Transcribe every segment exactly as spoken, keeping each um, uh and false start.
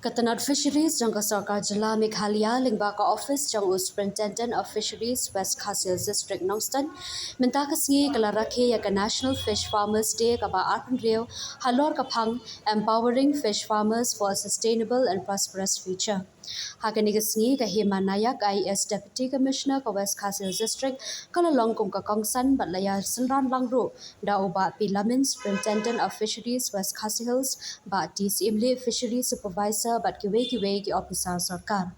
Ka tnat Fisheries jong ka Sorkar Jylla Meghalaya lyngba ka ophis jong u Superintendent of Fisheries, West Khasi Hills District, Nongstoiñ, mynta ka sngi ka la rakhe ïa ka National Fish Farmers Day kaba arphew halor ka phang Empowering Fish Farmers for a Sustainable and Prosperous Future. Ha kane ka sngi ka Hema Nayak, I A S Deputy Commissioner ka West Khasi Hills District, ka la long kum ka kongsan bad la ïa synran lang ruh da u Bah P Lamin, Superintendent of Fisheries, West Khasi Hills, Bah T Syiemlieh, Fisheries Supervisor, bad kiwei kiwei ki ophisar sorkar.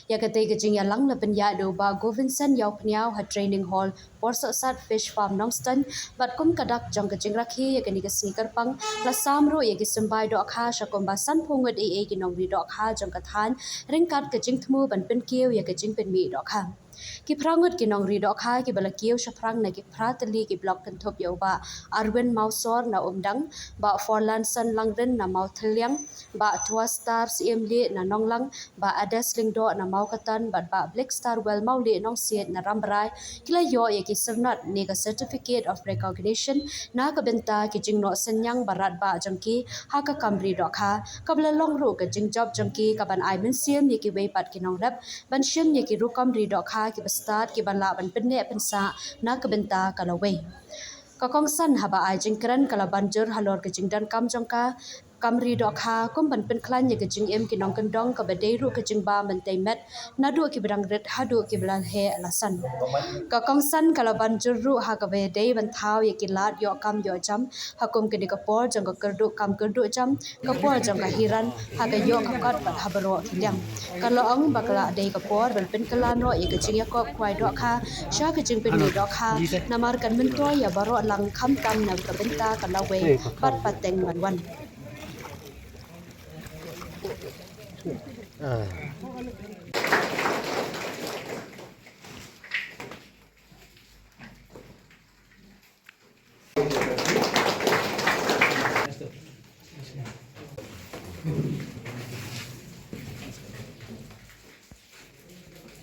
Ïa katei ka jingïalang la pynïaid da u Bah Govinson Ïawphniaw ha Training Hall Porsohsat Fish Farm, Nongstoiñ, bad kum ka dak jong ka jingrakhe ïa kane ka sngi kyrpang, la sam ruh ïa ki symbai dohkha sha kumba sanphew ngut eiei ki nongri dohkha jong ka thaiñ, ryngkat ka jingthmu ban pynkiew ïa ka jingpynmih dohkha. Ki phra ngut ki nongri dohkha kiba la kiew shaphrang na ki phra tylli ki block kynthup ïa u Bah Arwin Mawsor na Umdang, Bah Forlanson Langrin na Mawthylliang, Bah Thuastar Syiemlieh na Nonglang, Bah Ades Lyngdoh na Mawkatan, bad Bah Blackstar Well Mawlieh Nongsiej na Rambrai, ki la ïoh ïa ki syrnod ne ka Certificate of Recognition na ka bynta ki jingnoh synñiang ba radbah jong ki ha ka kam ri dohkha, kaba la long ruh ka jingjop jong ki kaban ai mynsiem ïa kiwei pat ki nongrep ban shim ïa ki rukom ri dohkha kiba stad, kiba lah ban pynneh pynsah na ka bynta ka lawei. Ka kongsan haba ai jingkren ka la ban jur halor ka jingdonkam jong ka kam ri dohkha kum ban pynkhlaiñ ïa ka jingim ki nongkyndong, kaba dei ruh ka jingbam ban tei met naduh kiba dang rit haduh kiba la heh la san. Ka kongsan ka la ban jur ruh ha kaba ïadei ban thaw ïa ki lad ïoh kam ïoh jam ha kum kane ka por jong ka kyrduh kam kyrduh jam, ka por jong ka hiran, ha ka ïoh ka kot bad ha baroh ki liang. Ka la ong ba ka la dei ka por ban pynkylla noh ïa ka jingïakop khwai dohkha sha ka jingpynmih dohkha, namar kan myntoi ïa baroh lang, khamtam na ka bynta ka lawei bad pateng ban wan.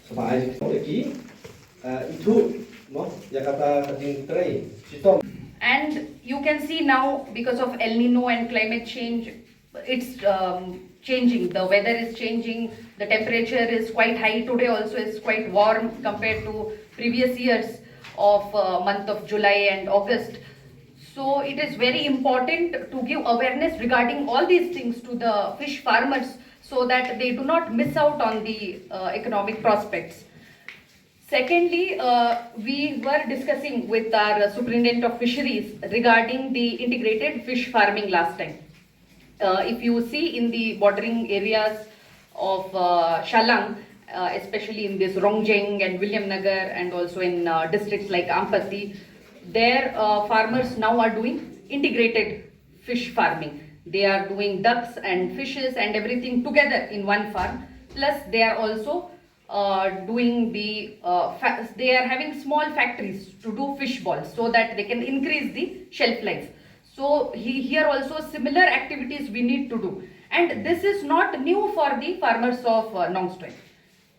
Saba ai ki, eh, ithuh, no, ïa kata ka jingtrei shitom. And you can see now, because of El Nino and climate change, it's, um, changing. The weather is changing. The temperature is quite high. Today also is quite warm compared to previous years of, uh, month of July and August. So it is very important to give awareness regarding all these things to the fish farmers so that they do not miss out on the, uh, economic prospects. Secondly, uh, we were discussing with our Superintendent of Fisheries regarding the integrated fish farming last time. Uh, if you see in the bordering areas of, uh, Shallang, uh, especially in this Rongjeng and Williamnagar and also in, uh, districts like Ampati, there, uh, farmers now are doing integrated fish farming. They are doing ducks and fishes and everything together in one farm. Plus, they are also, uh, doing the, uh, fa-, they are having small factories to do fish balls so that they can increase the shelf life. So he, here also similar activities we need to do. And this is not new for the farmers of, uh, Nongstoiñ.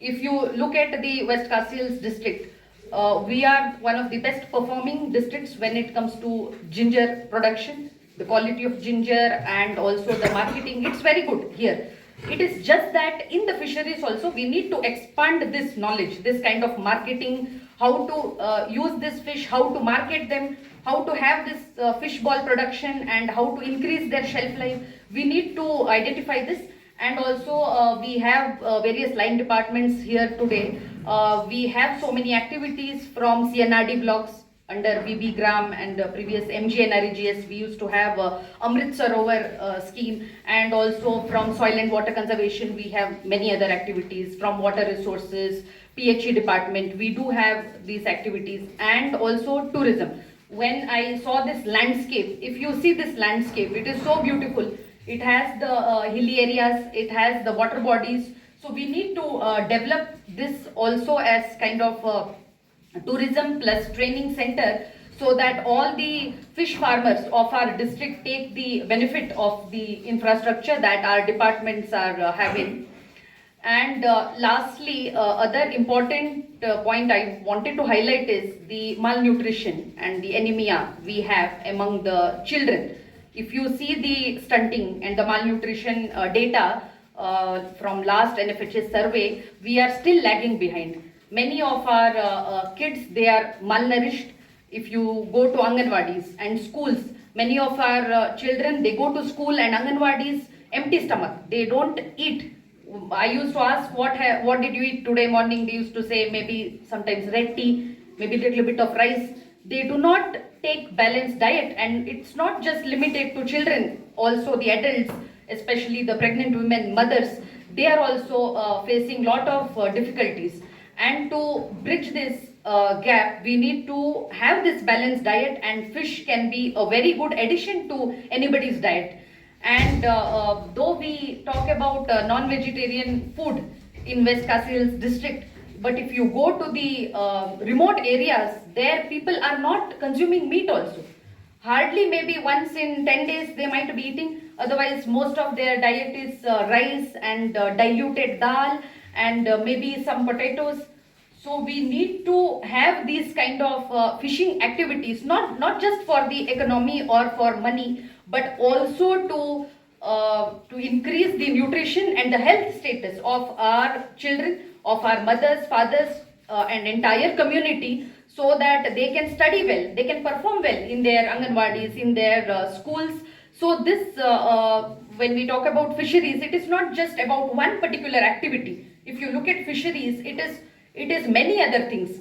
If you look at the West Khasi Hills district, uh, we are one of the best performing districts when it comes to ginger production, the quality of ginger and also the marketing. It's very good here. It is just that in the fisheries also we need to expand this knowledge, this kind of marketing, how to, uh, use this fish, how to market them, how to have this, uh, fish ball production and how to increase their shelf life. We need to identify this. And also, uh, we have, uh, various line departments here today. Uh, we have so many activities from C N R D blocks under B B Gram and the previous M G N R E G S. We used to have, uh, Amrit Sarovar, uh, scheme, and also from Soil and Water Conservation, we have many other activities from Water Resources, P H E department. We do have these activities, and also tourism. When I saw this landscape, if you see this landscape, it is so beautiful. It has the, uh, hilly areas, it has the water bodies. So we need to, uh, develop this also as kind of a tourism plus training center so that all the fish farmers of our district take the benefit of the infrastructure that our departments are, uh, having. And, uh, lastly, uh, other important, uh, point I wanted to highlight is the malnutrition and the anemia we have among the children. If you see the stunting and the malnutrition, uh, data, Uh, from last N F H S survey, we are still lagging behind. Many of our uh, uh, kids, they are malnourished. If you go to Anganwadis and schools, many of our uh, children, they go to school and Anganwadis empty stomach. They don't eat. I used to ask, "What ha- what did you eat today morning?" They used to say maybe sometimes red tea, maybe little bit of rice. They do not take balanced diet, and it's not just limited to children. Also, the adults, especially the pregnant women, mothers, they are also uh, facing lot of uh, difficulties. And to bridge this uh, gap, we need to have this balanced diet, and fish can be a very good addition to anybody's diet. And uh, uh, though we talk about uh, non-vegetarian food in West Khasi Hills district, but if you go to the uh, remote areas, there people are not consuming meat also. Hardly, maybe once in ten days they might be eating. Otherwise, most of their diet is uh, rice and uh, diluted dal and uh, maybe some potatoes. So we need to have these kind of uh, fishing activities, not not just for the economy or for money, but also to uh, to increase the nutrition and the health status of our children, of our mothers, fathers, uh, and entire community, so that they can study well, they can perform well in their anganwadis, in their uh, schools. So this, uh, uh, when we talk about fisheries, it is not just about one particular activity. If you look at fisheries, it is it is many other things.